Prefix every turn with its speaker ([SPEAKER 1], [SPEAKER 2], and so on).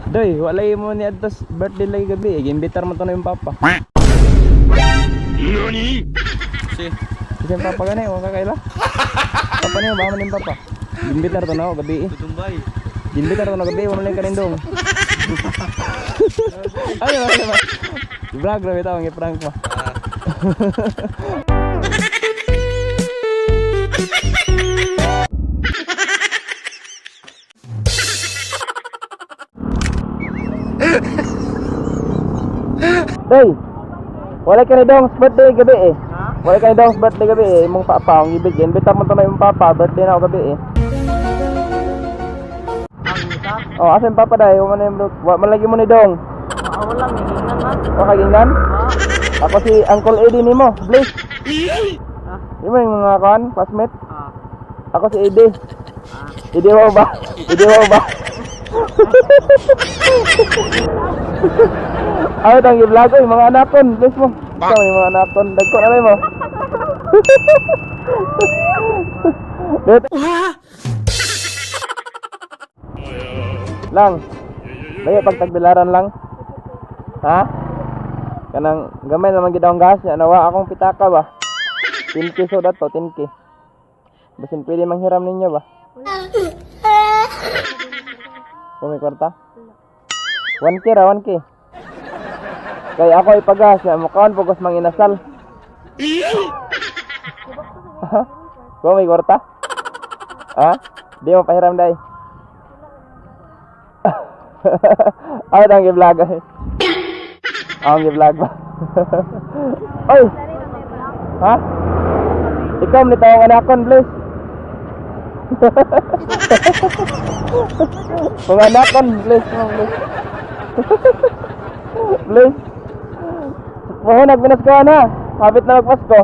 [SPEAKER 1] Doy, walay mo ni adtos birthday lagi gabi. Eh. Giimbitar mo to na yung papa.
[SPEAKER 2] Si.
[SPEAKER 1] Kasi yung papa gani, wala kaila. Papa niyo, baka man yung papa. Giimbitar to na ako gabi eh.
[SPEAKER 2] Tutumbay.
[SPEAKER 1] Giimbitar to na gabi, wala man yung kanindong. Ay, wala ba? Vlog ra bitaw ang i-prank mo. Day, wala ka ni Dong's birthday gabi eh. Wala ka ni Dong's birthday gabi eh. Imong papa, ang ibig, imbitar mo to na imong papa, birthday na ako gabi eh. Oh, asa yung papa dai? Wa man yung wa man lagi mo ni Dong.
[SPEAKER 3] Ako lang, hingnan ha.
[SPEAKER 1] O kagingnan? Ako si Uncle Eddie nimo, Blaze. Di mo yung mga kon, classmate?
[SPEAKER 3] Ah.
[SPEAKER 1] Ako si Eddie. Eddie mo ba? Eddie mo ba? Ay, tang i-vlog oy, mga anakon, bless mo. Ikaw yung mga anakon, dagko na lang mo. Dito. Lang. Layo pagtagbilaran lang. Ha? Kanang gamay naman gid akong gas niya nawa akong pitaka ba. 10K so dato 10K. Basin pwede manghiram ninyo ba? Kung may kwarta? 1K ra 1K. Kay ako ipagas niya mukaon pugos manginasal. Kung may kwarta? Ha? Di mo pahiram day. Ako tang gi-vlog ay. Ako gi-vlog ba? Oy. Ha? Ikaw ni tawang anakon, please. Mga anakon, please, mo, please. Please. Mahunag, minas ka na. Kapit na magpasko.